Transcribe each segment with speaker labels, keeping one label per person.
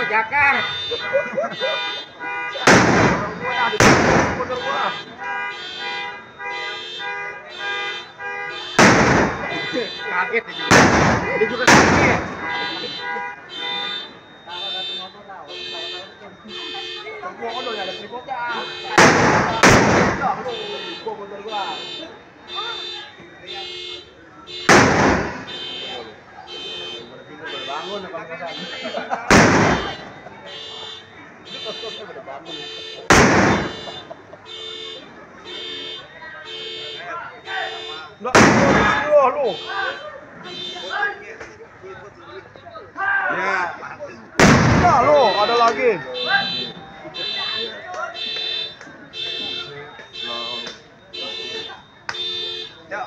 Speaker 1: Jakar. Kaget dia juga kaget. Semua kan udah ada tripodnya. Gua motor gua. Bangun apa enggak? Ini kos-kosnya udah bangun. Nggak, lu. Ya. Nah, lu ada lagi. Ya.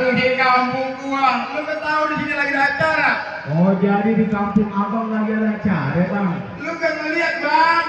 Speaker 2: Di kampung gua, lu kan tahu di sini lagi ada acara.
Speaker 3: Oh, jadi di kampung abang lagi ada acara, bang?
Speaker 2: Lu kan ngeliat, bang?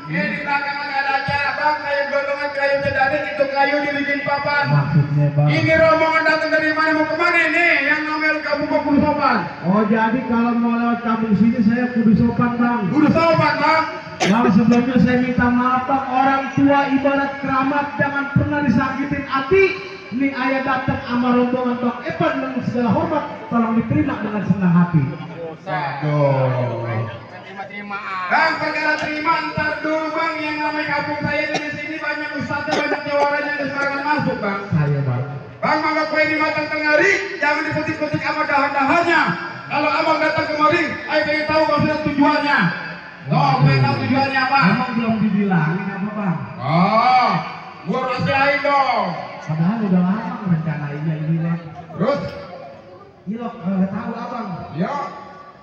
Speaker 2: Ini di belakang lagi ada acara, bang. Kayu gondongan, kayu cedadin, itu kayu dibikin papan.
Speaker 3: Maksudnya, bang?
Speaker 2: Ini rombongan datang dari mana mau kemana nih? Yang namanya kampung kudu sopan.
Speaker 3: Oh, jadi kalau mau lewat kampung sini saya kudu sopan, bang?
Speaker 2: Kudu sopan, bang.
Speaker 3: Bang, sebelumnya saya minta maaf, bang. Orang tua ibarat keramat, jangan pernah disakitin hati. Ini ayah datang sama rombongan Bang Evan dengan segala hormat, tolong diterima dengan senang hati.
Speaker 2: Terima. Bang, perkara terima ntar dulu, bang. Yang namanya kampung saya di sini banyak ustadznya, banyak jawarannya yang sekarang masuk, bang.
Speaker 3: Saya, bang.
Speaker 2: Bang, mangga kue di matang tengari, jangan dipetik-petik sama dahan-dahannya. Kalau abang datang kemari, ayo pengen tahu maksud tujuannya. Oh, pengen tahu tujuannya apa?
Speaker 3: Emang belum dibilangin apa, bang?
Speaker 2: Oh, gua rahasiain dong.
Speaker 3: Padahal udah lama rencanainnya ini, bang.
Speaker 2: Terus?
Speaker 3: Iya, nggak tahu abang.
Speaker 2: Ya.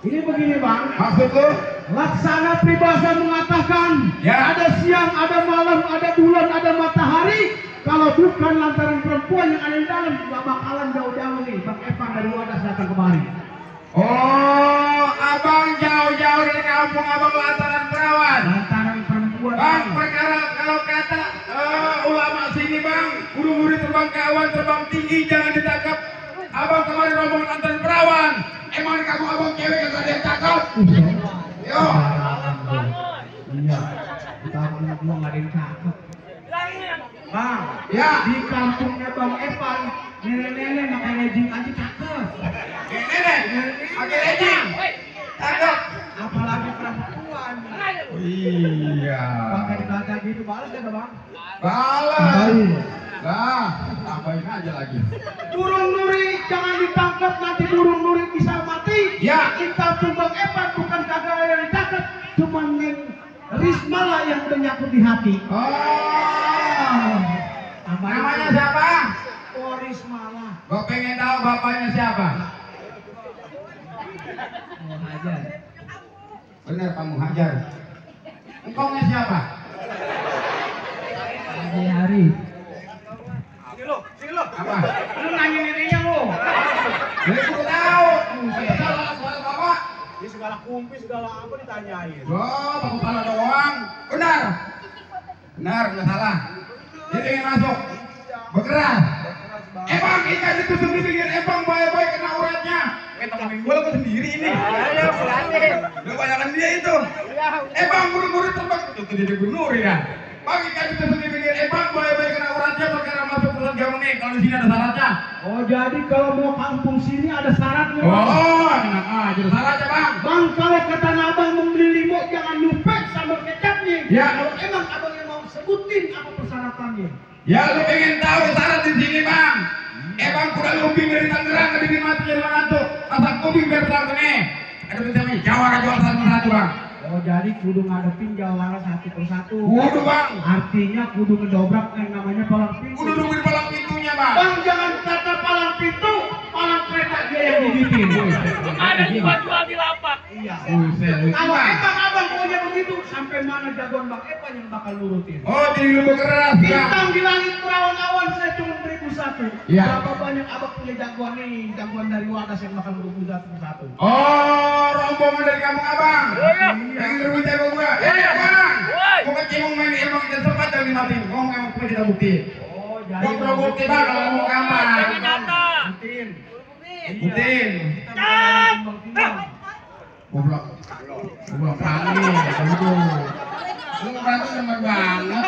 Speaker 3: Ini begini, bang.
Speaker 2: Maksud lu?
Speaker 3: Laksana Pribahasa mengatakan,
Speaker 2: Ya.
Speaker 3: ada siang, ada malam, ada bulan, ada matahari. Kalau bukan lantaran perempuan yang ada di dalam, nggak bakalan jauh-jauh nih Bang Evan dari Wadas datang kemari.
Speaker 2: Oh, abang jauh-jauh dari kampung abang lantaran perawan.
Speaker 3: Lantaran perempuan.
Speaker 2: Bang, perkara kalau kata ulama sini bang, guru-guru terbang ke awan, terbang tinggi, jangan ditangkap. Abang kemarin rombongan antaran perawan. Emang di kampung abang cewek yang ada yang cakep? Yo.
Speaker 3: Iya. Kita gua nggak ada yang cakep. Bang,
Speaker 2: Ya.
Speaker 3: di kampungnya Bang Evan, nenek-nenek pakai legging aja cakep.
Speaker 2: Nenek, pakai legging. Cakep.
Speaker 3: Apalagi perempuan.
Speaker 2: Iya.
Speaker 3: Pakai dikata gitu balas ya Bang?
Speaker 2: Balas. Lah, tambahin aja lagi.
Speaker 3: Burung nuri jangan ditangkap, nanti burung nuri bisa mati.
Speaker 2: Ya.
Speaker 3: Di kampung Bang Evan bukan kagak yang ditangkap, cuma Neng Risma lah yang udah nyangkut di hati.
Speaker 2: Oh. Namanya siapa?
Speaker 3: Oh Risma lah.
Speaker 2: Gua pengen tahu bapaknya siapa.
Speaker 3: Oh Hajar.
Speaker 2: Bener Pak Muhajar. Engkongnya siapa?
Speaker 3: Haji Hari.
Speaker 1: Sini lo.
Speaker 2: Apa?
Speaker 3: Lu nanya neneknya lu.
Speaker 2: Jadi gua tahu. Salah soal bapak.
Speaker 1: Ini segala kumpi, segala apa ditanyain.
Speaker 2: Oh, bapak salah doang. Benar. Benar, nggak salah. Jadi ingin masuk. Bergerak. Emang ikan itu sendiri bikin Ebang baik-baik kena uratnya. Temen gue lo sendiri ini.
Speaker 1: Ya, berani.
Speaker 2: Lu bayangkan dia itu. Ebang buru-buru terbang. Itu jadi gunur ya. Bang ikan itu sendiri bikin Ebang baik-baik kena uratnya. Perkara masuk perusahaan kamu nih. Kalau di sini ada syaratnya.
Speaker 3: Oh jadi kalau mau kampung sini ada syaratnya. Bang.
Speaker 2: Oh, enak aja. Ada syaratnya bang.
Speaker 3: Bang, kalau kata abang membeli limo jangan nyupek sambal kecapnya.
Speaker 2: Ya.
Speaker 3: Kalau emang abang yang mau sebutin apa persyaratannya?
Speaker 2: Ya lu pengen tahu syarat di sini bang. Ebang kurang kuping dari Tangerang ke Dini Mati jadi mengantuk. Pasang kuping biar terang sini. Ada tulisannya Jawara jual satu bang.
Speaker 3: Oh jadi kudu ngadepin jawara satu persatu.
Speaker 2: Kudu bang.
Speaker 3: Artinya kudu ngedobrak yang namanya palang pintu.
Speaker 2: Kudu nungguin palang pintunya bang.
Speaker 3: Bang jangan kata palang pintu, palang kereta dia yang gigitin.
Speaker 4: Ada jual di lapak.
Speaker 3: Iya.
Speaker 2: Buset, lucu,
Speaker 3: Kalau
Speaker 2: Bang.
Speaker 3: emang abang maunya begitu, sampai mana jagoan Bang Evan yang bakal nurutin?
Speaker 2: Oh jadi lu keras bang.
Speaker 3: Bintang di langit perawan-awan saya cuma 1001.
Speaker 2: Iya.
Speaker 3: Berapa banyak abang punya jagoan nih, jagoan dari Wadas yang bakal nurut satu-satu?
Speaker 2: Oh rombongan dari kampung abang.
Speaker 4: Iya.
Speaker 2: Yang ngerebut jago gua.
Speaker 4: Iya.
Speaker 2: Bang.
Speaker 4: Woi.
Speaker 2: Gua kecimung main emang kita sempat dari mati. Ngomong emang punya kita bukti.
Speaker 3: Oh,
Speaker 2: Gua perlu bukti bang kalau mau kamar.
Speaker 4: Ini nyata.
Speaker 3: Buktiin.
Speaker 2: Buktiin. Goblok. Goblok kali. Begitu. Lu berantem teman banget.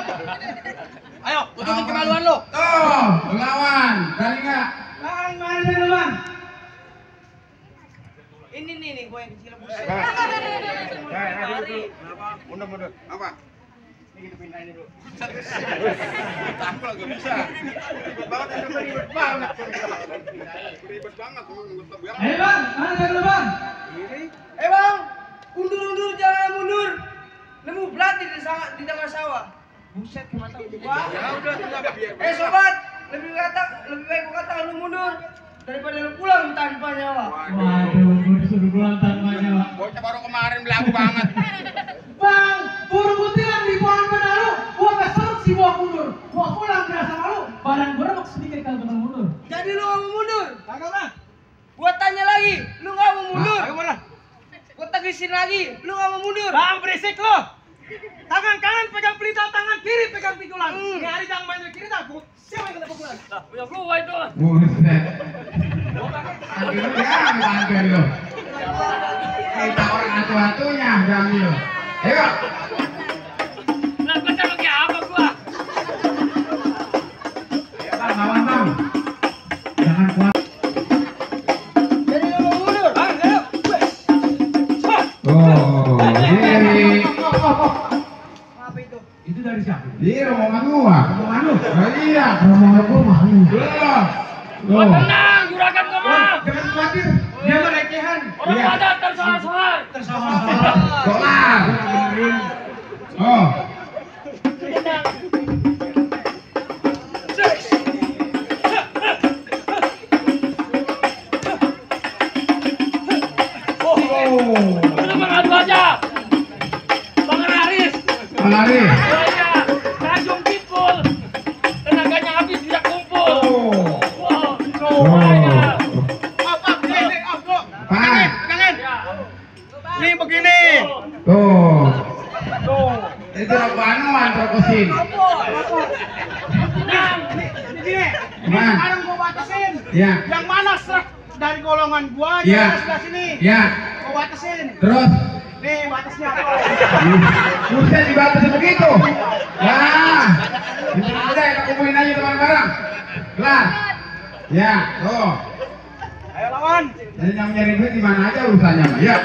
Speaker 1: Ayo, tunjukin kemaluan lo.
Speaker 2: Tuh, lawan. Dari enggak?
Speaker 3: Bang, mana sih lu, Bang?
Speaker 4: Ini nih gue yang kecil buset.
Speaker 1: Mundur. Apa? Ini kita pindahin dulu. Tampil gak bisa. Ribet banget, ribet banget. Ribet banget.
Speaker 3: Ayo Bang, mana sih lu, Bang?
Speaker 4: Bang, undur jangan mundur. Nemu belati di tengah sawah. Buset kemana gua?
Speaker 1: Ya udah, tinggal biar.
Speaker 4: Sobat, lebih baik gua katakan lu mundur daripada lu pulang tanpa nyawa.
Speaker 3: Waduh, gue disuruh pulang tanpa nyawa.
Speaker 1: Bocah baru kemarin belagu banget.
Speaker 3: Bang, buru butiran di pohon benalu, gua gak serut si gua mundur. Gua pulang berasa malu, badan gua remuk sedikit kalau benar mundur.
Speaker 4: Jadi lu gak mau mundur?
Speaker 3: Kagak Bang.
Speaker 4: Gua tanya lagi, lu gak mau mundur?
Speaker 1: Ayo mana?
Speaker 4: Gua tegisin lagi, lu gak mau mundur?
Speaker 5: Bang berisik lo. Tangan kanan pegang pelita, tangan kiri pegang pikulan. Ini hari jangan main kiri takut. Siapa yang kena pukulan?
Speaker 4: Ya lu itu.
Speaker 2: Buset. Ambil lu ya, ambil lu. Kita orang atu-atunya, ambil. Ayo.
Speaker 4: Lah gua tahu kayak apa gua?
Speaker 3: Bang, lawan Bang. Jangan kuat.
Speaker 4: Jadi lu mau mundur? Bang, ayo.
Speaker 2: Oh, ini.
Speaker 4: Apa itu?
Speaker 3: Itu dari siapa?
Speaker 2: Ini rombongan gua.
Speaker 3: Rombongan lu?
Speaker 2: Oh iya.
Speaker 3: Rombongan gua malu.
Speaker 2: Belum.
Speaker 4: Gua tenang, juragan gua mah.
Speaker 3: Jangan khawatir, dia mah recehan.
Speaker 4: Orang
Speaker 2: Iya.
Speaker 4: pada tersohor-sohor.
Speaker 3: Tersohor-sohor.
Speaker 2: Dolar. Oh.
Speaker 4: Lu mengadu aja.
Speaker 5: Nih begini.
Speaker 2: Tuh. Itu apaan terkusin.
Speaker 5: Begini.
Speaker 2: Nah.
Speaker 5: Sekarang gua batasin.
Speaker 2: Ya.
Speaker 5: Yang mana serak dari golongan gua
Speaker 2: Ya.
Speaker 5: yang sebelah sini.
Speaker 2: Ya.
Speaker 5: Gua batasin.
Speaker 2: Terus.
Speaker 5: Nih batasnya.
Speaker 2: Buset dibatasi begitu. Nah. Udah kita kumpulin aja bareng-bareng. Kelar. Ya. Tuh.
Speaker 5: Ayo lawan.
Speaker 2: Jadi yang nyari duit di mana aja urusannya, Mbak. Ya.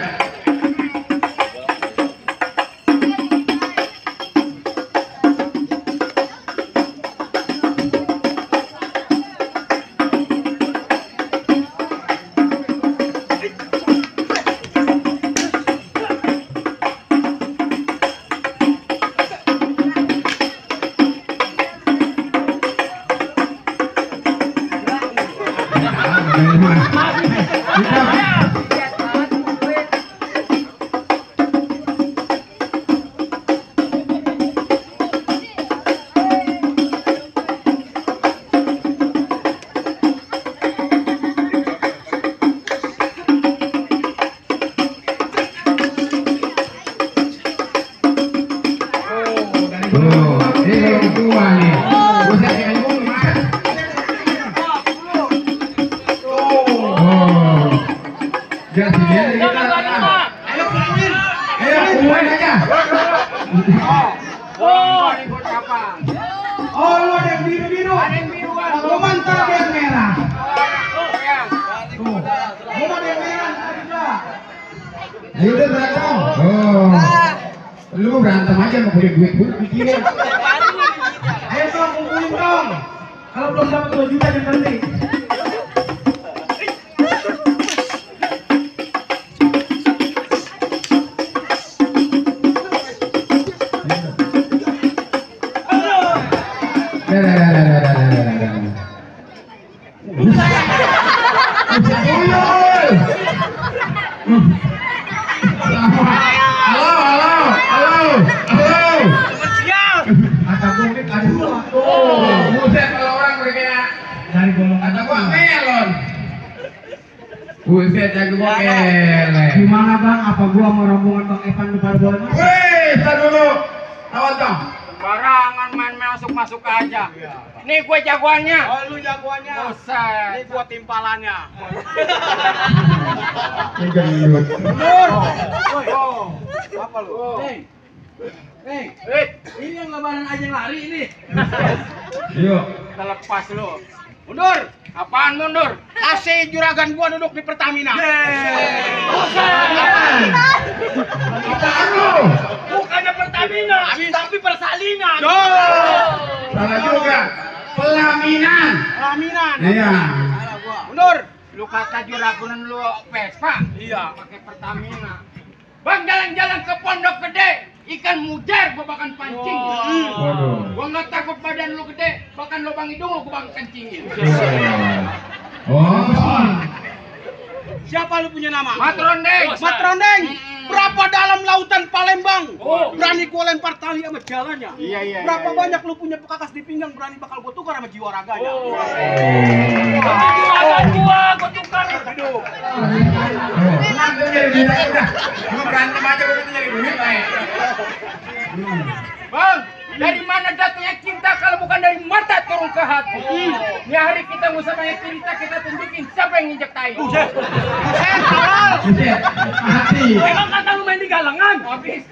Speaker 3: Oh, lu ada yang biru-biru. Ada yang biru. Lu mantap ada yang merah. Tuh. Lu ada yang merah juga.
Speaker 2: Ayo udah berantem. Oh. Lu berantem aja mau punya duit pun pikirin.
Speaker 3: Ayo dong, kumpulin dong. Kalau belum dapat 2 juta jangan nanti.
Speaker 2: Buset jago kele.
Speaker 3: Gimana Bang? Apa gua mau rombongan Bang Evan depan boleh masuk?
Speaker 2: Wih, tar dulu. Awas dong.
Speaker 5: Barangan main masuk aja. Nih gue jagoannya. Oh lu jagoannya. Buset. Nih gue timpalannya.
Speaker 2: Gendut.
Speaker 5: Oh. Apa lu? Ini yang lebaran aja yang lari ini.
Speaker 2: Yuk.
Speaker 5: Terlepas lu. Mundur. Apaan mundur? Kasih juragan gua duduk di Pertamina.
Speaker 2: Apaan lu?
Speaker 5: Bukannya Pertamina, tapi persalinan.
Speaker 2: Salah juga. Pelaminan.
Speaker 5: Pelaminan.
Speaker 2: Iya.
Speaker 5: Mundur. Lu kata juragan lu Vespa? Iya. Pakai Pertamina. Bang jalan-jalan ke Pondok Gede, ikan mujar gua bahkan pancing.
Speaker 2: Waduh.
Speaker 5: Gua nggak takut badan lu gede, bahkan lubang hidung lu gua bahkan kencingin.
Speaker 2: Oh.
Speaker 5: Siapa lu punya nama? Matrondeng. Matrondeng. Berapa dalam lautan Palembang? Berani gua lempar tali sama jalannya. Iya. Berapa banyak lu punya pekakas di pinggang, berani bakal gua tukar sama jiwa raganya. Gua tukar. Aduh.
Speaker 2: Lu berantem aja lu nyari duit baik.
Speaker 5: Bang, dari mana datangnya cinta kalau bukan dari mata turun ke hati? Ini hari kita nggak usah banyak cerita, kita tunjukin siapa yang nginjek tai. Buset, halal.
Speaker 2: Buset. Hati.
Speaker 5: Emang kata lu main di galengan? Habis.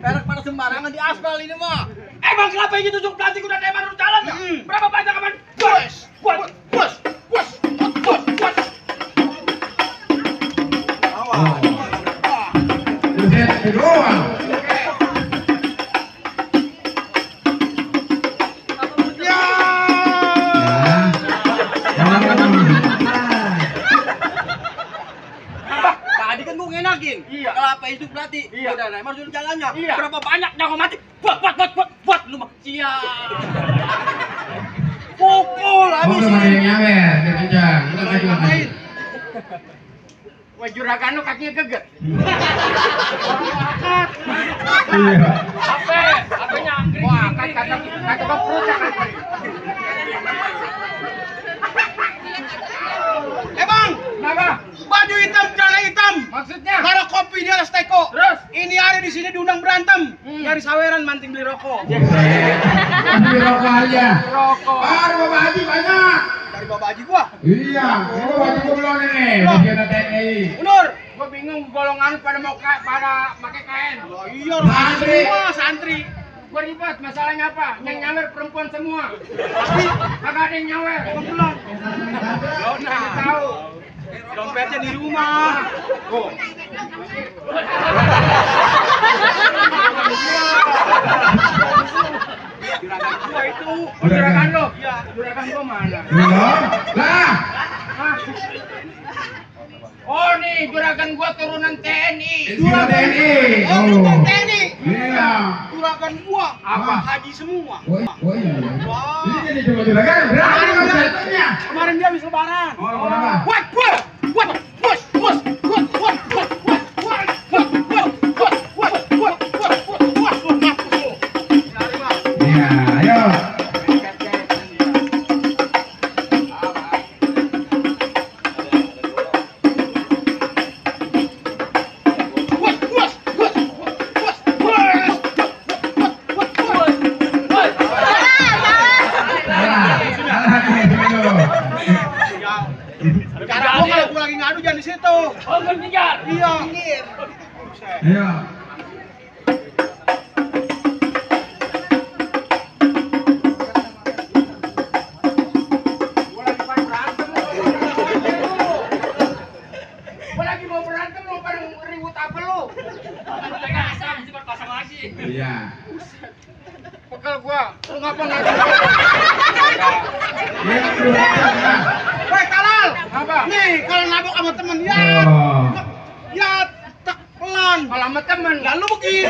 Speaker 5: Perak pada sembarangan di aspal ini mah. Emang kenapa yang ditusuk plastik udah kayak baru jalan ya? Berapa banyak kapan? Bos.
Speaker 2: Buset, doang.
Speaker 5: Tadi kan gua ngenakin. Kelapa itu berarti. Udah, emang dulu jalannya. Berapa banyak nyawa mati? Buat lu mah. Pukul
Speaker 2: Oh, belum ada yang nyawer, dia kencang. Kita maju lagi.
Speaker 5: Wah, juragan lu kakinya geget.
Speaker 2: Iya.
Speaker 5: Apanya angkring? Wah, kata gua perut angkring. cari saweran manting beli rokok.
Speaker 2: Beli rokok aja.
Speaker 5: Rokok.
Speaker 2: Baru Bapak Haji banyak.
Speaker 5: Dari Bapak Haji gua.
Speaker 2: Iya, ini Bapak Haji gua belum ini. Bagian TNI.
Speaker 5: Mundur.
Speaker 1: Gua bingung golongan pada mau pada pakai kain.
Speaker 5: Oh, iya,
Speaker 2: Santri.
Speaker 5: semua santri.
Speaker 1: Gua ribet, masalahnya apa? Yang nyawer perempuan semua. Tapi kagak ada yang nyawer.
Speaker 5: Kebetulan.
Speaker 1: Nah, tahu.
Speaker 5: Dompetnya di rumah.
Speaker 1: Oh.
Speaker 5: Juragan gua itu.
Speaker 1: Oh, juragan lo?
Speaker 5: Iya.
Speaker 1: Juragan gua mana?
Speaker 2: Belum? Lah.
Speaker 1: Hah? Oh nih, juragan gua turunan TNI.
Speaker 2: Juragan TNI.
Speaker 5: Oh, bukan TNI.
Speaker 2: Iya.
Speaker 5: Juragan gua.
Speaker 2: Apa?
Speaker 5: Haji semua.
Speaker 2: Oh iya.
Speaker 5: Wah.
Speaker 2: Ini jadi cuma juragan. Berapa kamu jatuhnya?
Speaker 5: Kemarin dia habis lebaran.
Speaker 2: Oh, kenapa?
Speaker 5: What?
Speaker 2: Iya, ayo.
Speaker 5: Cara gua kalau gua lagi ngadu jangan di situ.
Speaker 1: Oh, bertiga.
Speaker 5: Iya.
Speaker 2: Ayo.
Speaker 1: Gua lagi mau berantem lu pada ribut apa lu? Pasang lagi.
Speaker 2: Iya.
Speaker 1: Pekel gua. Lu ngapa ngadu?
Speaker 2: Iya, juragan.
Speaker 5: Woi, Talal.
Speaker 1: Apa?
Speaker 5: Nih, kalau nabok sama temen ya,
Speaker 2: Oh.
Speaker 5: ya tak pelan.
Speaker 1: Kalau sama temen.
Speaker 5: Lalu begini.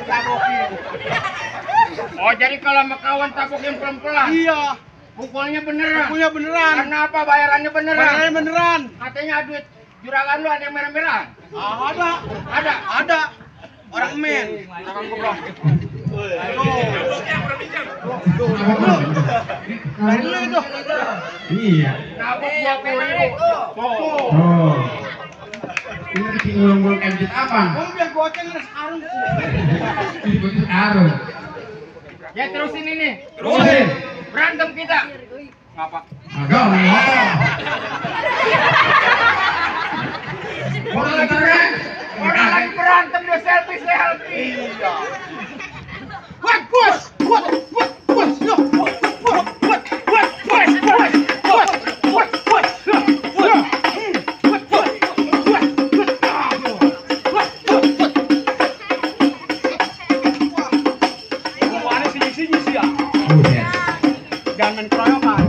Speaker 5: Tabokin.
Speaker 1: Oh, jadi kalau sama kawan tabokin pelan-pelan.
Speaker 5: Iya,
Speaker 1: Pukulnya beneran.
Speaker 5: punya beneran.
Speaker 1: Karena apa? Bayarannya beneran.
Speaker 5: Beneran beneran.
Speaker 1: Katanya duit juragan lu ada yang merah-merah.
Speaker 5: Ada,
Speaker 1: Ada.
Speaker 5: ada. Orang men.
Speaker 1: Juragan gua belum.
Speaker 5: Dari lu itu.
Speaker 2: Iya.
Speaker 1: Nabok 20.000.
Speaker 2: Oh. Ini bikin ulung-ulung kayak gitu apa?
Speaker 5: Kamu biar goceng ada sekarang.
Speaker 2: Ini begitu arung.
Speaker 1: Ya terusin ini.
Speaker 2: Terusin.
Speaker 1: Berantem kita. Ngapa?
Speaker 2: Agak ngomong. Orang lagi keren.
Speaker 1: Orang lagi berantem dia selfie.
Speaker 5: Iya. What, bos? What, yo. Jangan main keroyokan.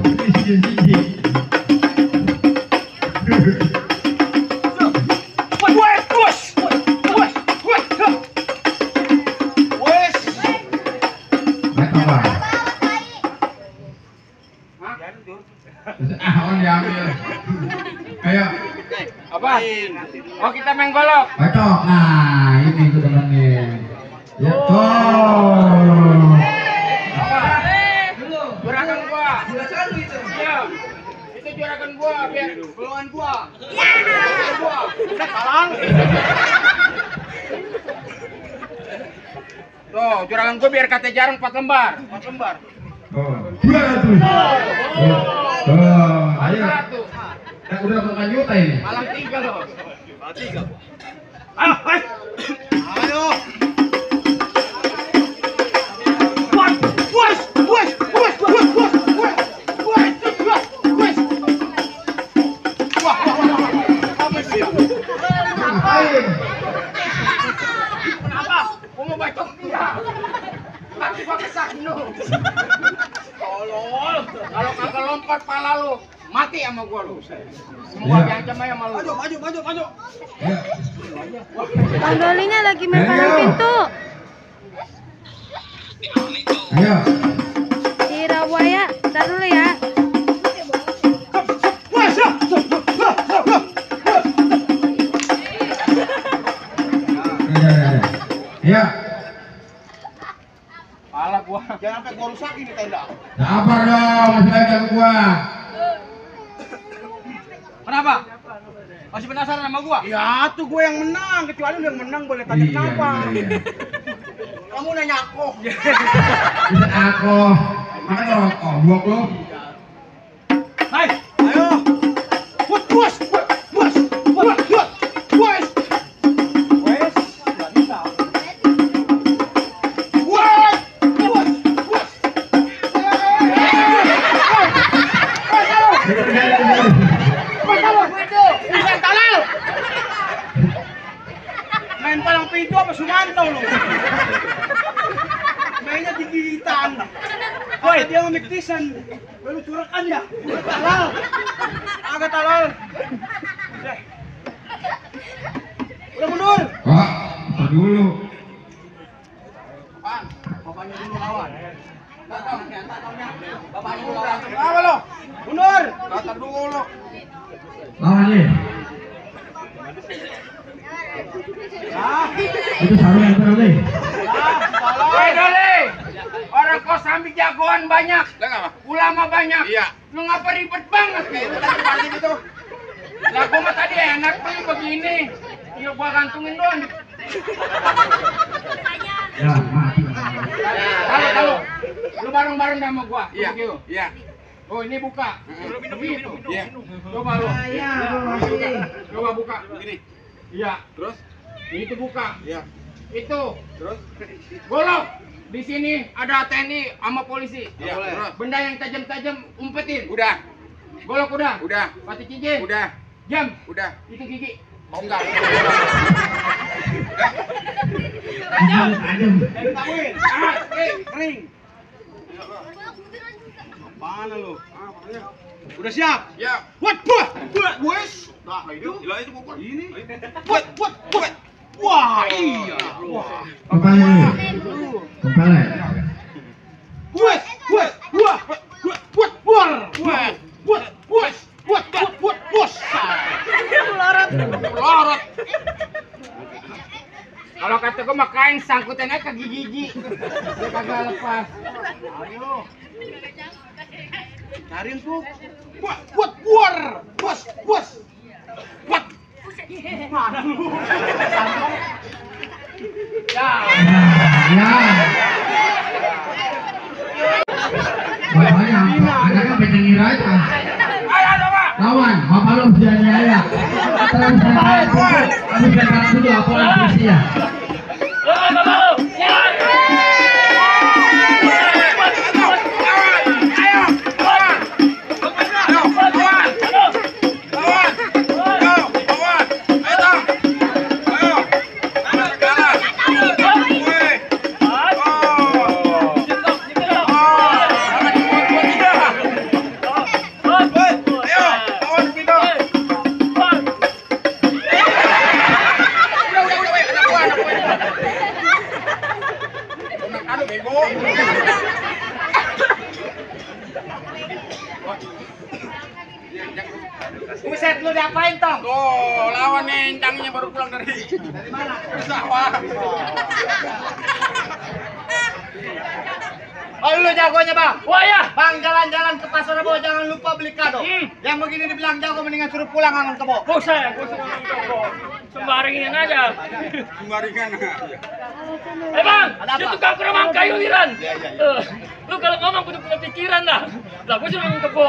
Speaker 2: Ayo,
Speaker 1: Apa? Oh, kita main golok.
Speaker 2: cocok. Nah, ini tuh temennya. Ya, tuh.
Speaker 1: Juragan gua.
Speaker 4: Juragan lu itu.
Speaker 1: Iya. Itu juragan gua biar
Speaker 5: Golongan gua.
Speaker 1: gua.
Speaker 5: Talang.
Speaker 1: Tuh, juragan gua biar kata jarang 4 lembar.
Speaker 5: 4 lembar.
Speaker 2: Oh, 200. Oh, ayo.
Speaker 1: Satu.
Speaker 2: Udah berapa juta ini?
Speaker 1: Malam 3 loh.
Speaker 5: Ayo, hai. Ayo.
Speaker 2: Ngapain?
Speaker 1: Kenapa? Gua mau bacok dia. Lagi gua kesakin lu. Tolol. Kalau kagak lompat pala lu, mati sama gua lu. Semua
Speaker 2: Iya.
Speaker 1: diancam aja sama lu.
Speaker 5: Maju.
Speaker 2: Ya.
Speaker 6: Bang Dolinya lagi main palang pintu.
Speaker 2: Ayo.
Speaker 6: Di Rawaya, ntar dulu ya.
Speaker 2: Ayo.
Speaker 1: Pala gua.
Speaker 5: Jangan sampai gua rusakin di tenda.
Speaker 2: Sabar dong, masih lagi sama gua.
Speaker 1: Kenapa? Masih penasaran sama gua?
Speaker 5: Ya tuh gue yang menang, kecuali lu yang menang boleh tanya kenapa.
Speaker 1: Kamu nanya aku.
Speaker 2: Bisa aku. Makanya rokok, buak lo.
Speaker 5: Hai, ayo. Buat bos. Bos. Wes, enggak bisa. Main palang pintu apa Sumanto lu? Mainnya gigitan. Woi, dia memiktisan. Lalu curakan ya. Talal. Agak talal. Udah mundur.
Speaker 2: Pak, apa dulu?
Speaker 5: Bapaknya dulu lawan. Bapaknya dulu lawan. Apa lo? Mundur.
Speaker 1: Latar dulu.
Speaker 2: Lawan nih. Itu sarung yang terlalu.
Speaker 1: Woi Dole, orang kau sambil jagoan banyak, ulama banyak. Iya. Lu ngapa ribet banget kayak itu tadi pagi gitu? Lah gua mah tadi enak tuh begini. Ya gua gantungin doang.
Speaker 2: Ya, mati.
Speaker 1: Kalau lu bareng-bareng sama gua.
Speaker 2: Iya.
Speaker 1: Iya. Oh ini buka. Minum. Iya. Coba lu.
Speaker 4: Iya.
Speaker 1: Coba buka. Gini. Iya.
Speaker 2: Terus?
Speaker 1: Itu buka.
Speaker 2: Iya.
Speaker 1: Itu.
Speaker 2: Terus?
Speaker 1: Golok. Di sini ada TNI sama polisi.
Speaker 2: Iya. Terus?
Speaker 1: Benda yang tajam-tajam umpetin.
Speaker 2: Udah.
Speaker 1: Golok udah.
Speaker 2: Udah.
Speaker 1: Pati cincin.
Speaker 2: Udah.
Speaker 1: Jam.
Speaker 2: Udah.
Speaker 1: Itu gigi.
Speaker 2: Mau enggak?
Speaker 5: Dari tamuin. Kering. Mana lu? Udah siap?
Speaker 2: Ya.
Speaker 5: Buat. Wes. Nah, itu.
Speaker 2: Itu pokok.
Speaker 5: Ini. Buat. Wah, iya. Wah.
Speaker 2: Kembali. Kembali.
Speaker 5: Buat. Bos.
Speaker 1: Lorot. Kalau kata gua mah kain sangkutannya ke gigi. Dia kagak lepas.
Speaker 5: Ayo. Cariin tuh. Buat. Mana lu?
Speaker 1: Ya.
Speaker 2: Ya. Bapaknya apa? Anaknya pengen ngira aja.
Speaker 1: Ayo coba.
Speaker 2: Lawan, bapak lo beraniaya. Terus saya kamu jangan dulu laporan polisi ya.
Speaker 1: Buset lu diapain tong?
Speaker 2: Tuh, lawan nih encangnya baru pulang dari
Speaker 1: Mana?
Speaker 2: sawah.
Speaker 1: Oh lu jagonya bang?
Speaker 4: Wah ya.
Speaker 1: Bang jalan-jalan ke pasar Rebo jangan lupa beli kado. Yang begini dibilang jago mendingan suruh pulang Angon Kebo.
Speaker 4: Buset, gue suka mencoba. Sembaringin aja.
Speaker 2: Sembaringan.
Speaker 4: Bang,
Speaker 1: Ada apa?
Speaker 4: itu tukang keremang kayu Liran. Lu kalau ngomong kudu punya pikiran lah. Lah gue suruh ngekebo.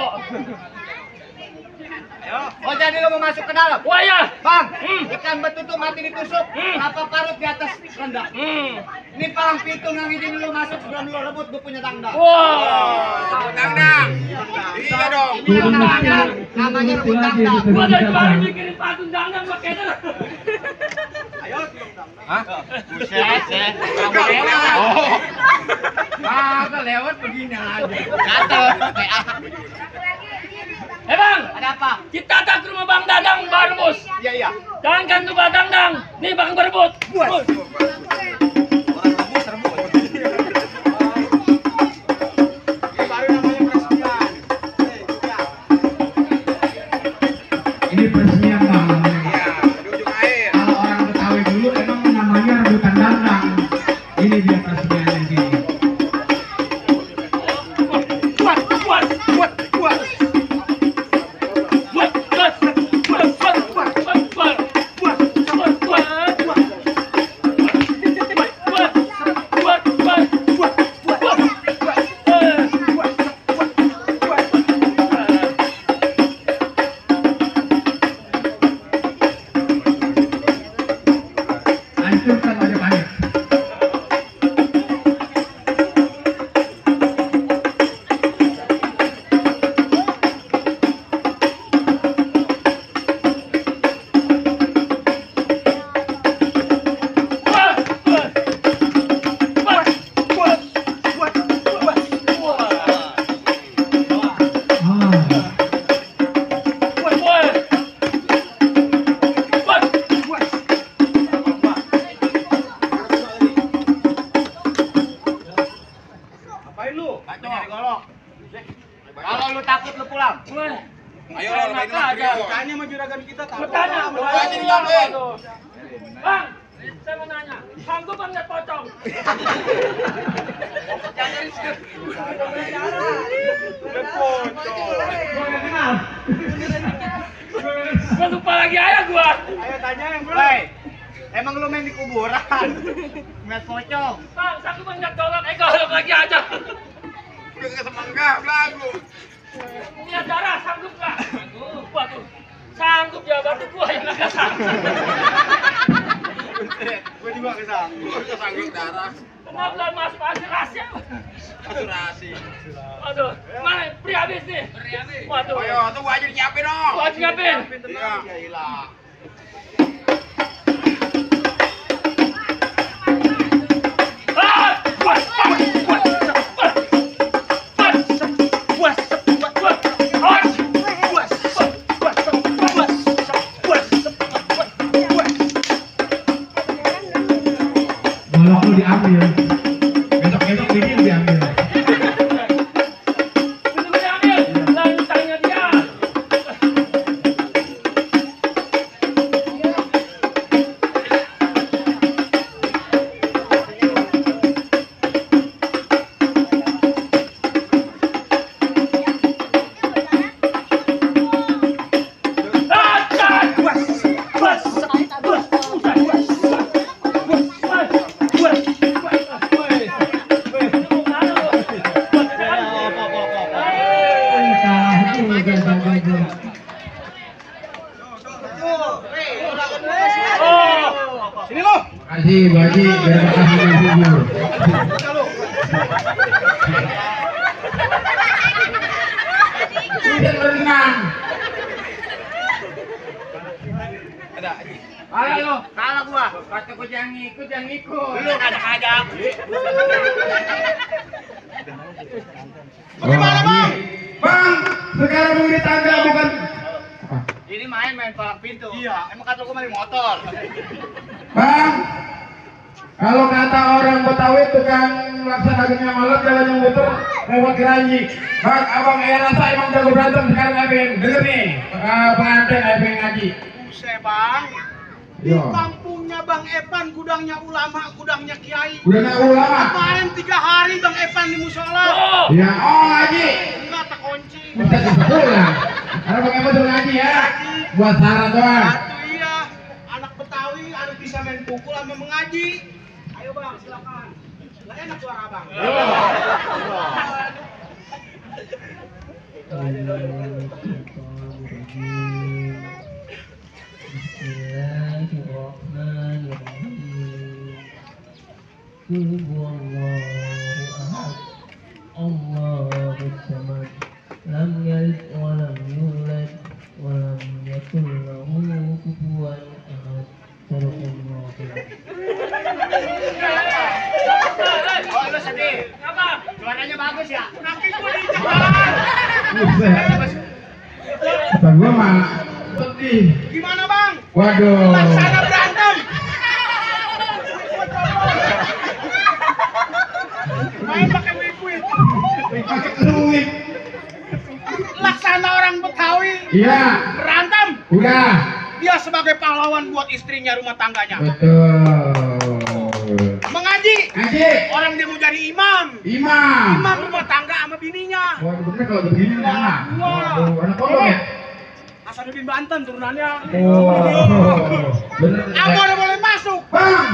Speaker 1: Oh jadi lu mau masuk ke dalam?
Speaker 4: Wah ya.
Speaker 1: Bang, ikan betutu mati ditusuk, apa parut di atas rendah. Ini palang pitung yang izin lu masuk sebelum lu rebut gue punya tangga.
Speaker 4: Wah.
Speaker 2: Tangdang. Iya dong.
Speaker 1: Ini yang namanya rebut tangga.
Speaker 4: Gua dari kemarin mikirin patung dandan pakai dah.
Speaker 1: Buset ya, kamu lewat.
Speaker 2: Oh.
Speaker 1: Kagak lewat begini aja. Gatel, kayak
Speaker 4: Bang,
Speaker 1: ada apa?
Speaker 4: kita tak ke rumah Bang Dadang Barbus.
Speaker 1: Iya.
Speaker 4: Jangan kan tuh Bang Dadang. Nih Bang berebut.
Speaker 2: Ini peresmian bang.
Speaker 1: Iya, di ujung air.
Speaker 2: Kalau orang Betawi dulu emang namanya rebutan dandang. Ini dia peresmiannya di sini.
Speaker 5: golok. Kalau lu takut lu pulang.
Speaker 1: Ayo lo main lagi.
Speaker 5: Tanya sama juragan kita takut.
Speaker 1: Bertanya, Bang, saya mau nanya, sanggup bang lihat pocong? Gua lupa lagi ayah gua.
Speaker 5: Ayo tanya yang bro. Hei, emang lu main di kuburan? Ngeliat pocong?
Speaker 1: Bang, sanggup bang lihat golok lagi aja.
Speaker 2: Udah ke semangka belagu.
Speaker 1: Lihat darah, sanggup nggak? Waduh, sanggup jawabannya gua yang nggak sanggup.
Speaker 5: Gue juga kesanggup.
Speaker 2: Kesanggup darah.
Speaker 1: Kenapa masuk aspirasi?
Speaker 2: Asurasi.
Speaker 1: Waduh, mana pria habis nih? Waduh.
Speaker 2: Ayo, tuh gua aja nyiapin dong.
Speaker 1: Gua nyiapin.
Speaker 2: Iya.
Speaker 5: Ya ilah.
Speaker 3: Golok lu diambil. Besok bikin diambil.
Speaker 1: Lalu tanya dia.
Speaker 5: Sini lo.
Speaker 3: Kasih Baji, biar kasih bubur.
Speaker 2: Tidak berenang.
Speaker 1: Ayo lo.
Speaker 5: Kalah gua.
Speaker 1: Kata gua jangan ngikut.
Speaker 5: Lu ngajak-ngajak.
Speaker 2: Bagaimana bang? Bang, sekarang mau di tangga bukan?
Speaker 5: Ini main palang pintu. Iya, emang kata gua main motor.
Speaker 2: Bang, kalau kata orang Betawi tukang melaksanakannya malam jalannya muter lewat Geranji. Bang, abang rasa emang jago berantem sekarang Ebeng. Dengar nih, pengantin Ebeng ngaji.
Speaker 5: Buset bang. Di
Speaker 2: Yo.
Speaker 5: kampungnya Bang Epan, gudangnya ulama, gudangnya kiai.
Speaker 2: Udah nggak ulama?
Speaker 5: Kemarin 3 hari Bang Epan di musola.
Speaker 2: Ya, ngaji.
Speaker 5: Enggak terkunci.
Speaker 2: Kita bisa pulang. Karena Bang Epan suruh ngaji ya. Buat syarat doang.
Speaker 5: Satu iya, anak Betawi harus bisa main pukul sama mengaji. Ayo bang, silakan. Nggak enak suara abang.
Speaker 7: Bismillahirrahmanirrahim. Qul huwallahu ahad. Allahus samad. Lam yalid wa lam yulad wa lam yakul lahu kufuwan ahad. Sadaqallahu
Speaker 5: Oh, lu sedih.
Speaker 1: Apa?
Speaker 5: Suaranya bagus ya? Kaki gua diinjak.
Speaker 2: Buset. Kata gua mah sedih.
Speaker 5: Gimana bang?
Speaker 2: Waduh.
Speaker 5: Laksana berantem. Main pakai wig.
Speaker 2: Pakai duit.
Speaker 5: Laksana orang Betawi.
Speaker 2: Iya.
Speaker 5: Berantem.
Speaker 2: Udah.
Speaker 5: Dia sebagai pahlawan buat istrinya, rumah tangganya.
Speaker 2: Betul.
Speaker 5: Mengaji.
Speaker 2: Ngaji.
Speaker 5: Orang dia mau jadi imam.
Speaker 2: Imam.
Speaker 5: Rumah tangga sama bininya.
Speaker 2: Waduh, bener kalau begini anak. Waduh, anak kodok ya?
Speaker 5: Hasanuddin Banten turunannya.
Speaker 2: Oh, bener.
Speaker 5: Aku udah boleh masuk.
Speaker 2: Bang,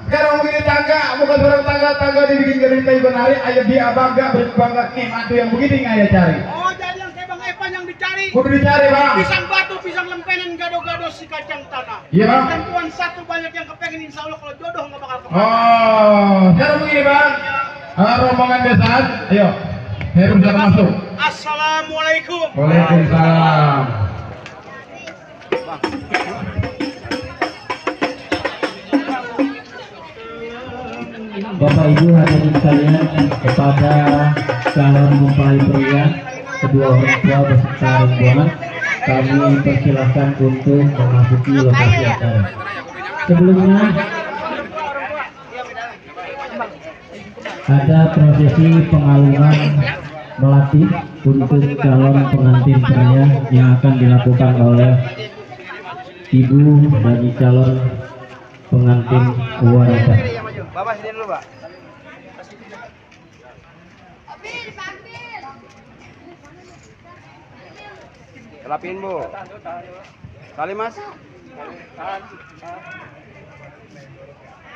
Speaker 2: sekarang begini tangga, bukan orang tangga dibikin dari kayu benari, ayo dia bangga berbangga nih mantu yang begini nggak ya cari?
Speaker 5: Oh, jadi yang kayak Bang Epan yang dicari.
Speaker 2: Kudu dicari bang.
Speaker 5: Pisang batu, pisang lempenan, gado-gado si kacang tanah.
Speaker 2: Iya bang.
Speaker 5: Perempuan satu banyak yang kepengen, insya Allah kalau jodoh nggak bakal kemana.
Speaker 2: Oh, sekarang begini bang, rombongan desaan, ayo, Heru bisa masuk.
Speaker 5: Assalamualaikum.
Speaker 2: Waalaikumsalam.
Speaker 7: Bapak Ibu hadirin sekalian, kepada calon mempelai pria, kedua orang tua beserta rombongan, kami persilahkan untuk memasuki lokasi acara. Sebelumnya, ada prosesi pengalungan melati untuk calon pengantin pria yang akan dilakukan oleh ibu dari calon pengantin wanita.
Speaker 4: Bapak sini dulu, Pak. Rapiin, Bu. Kali, Mas.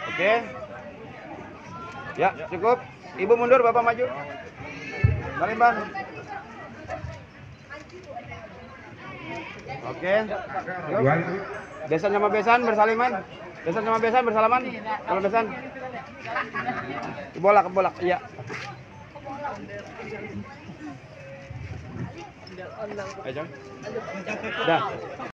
Speaker 4: Oke. Ya, cukup. Ibu mundur, Bapak maju. Salim, Bang. Oke. Yuk. Besan sama besan bersaliman. Besan sama besan bersalaman. Kalau besan. Bolak, bolak. Iya. Ayo, Dah.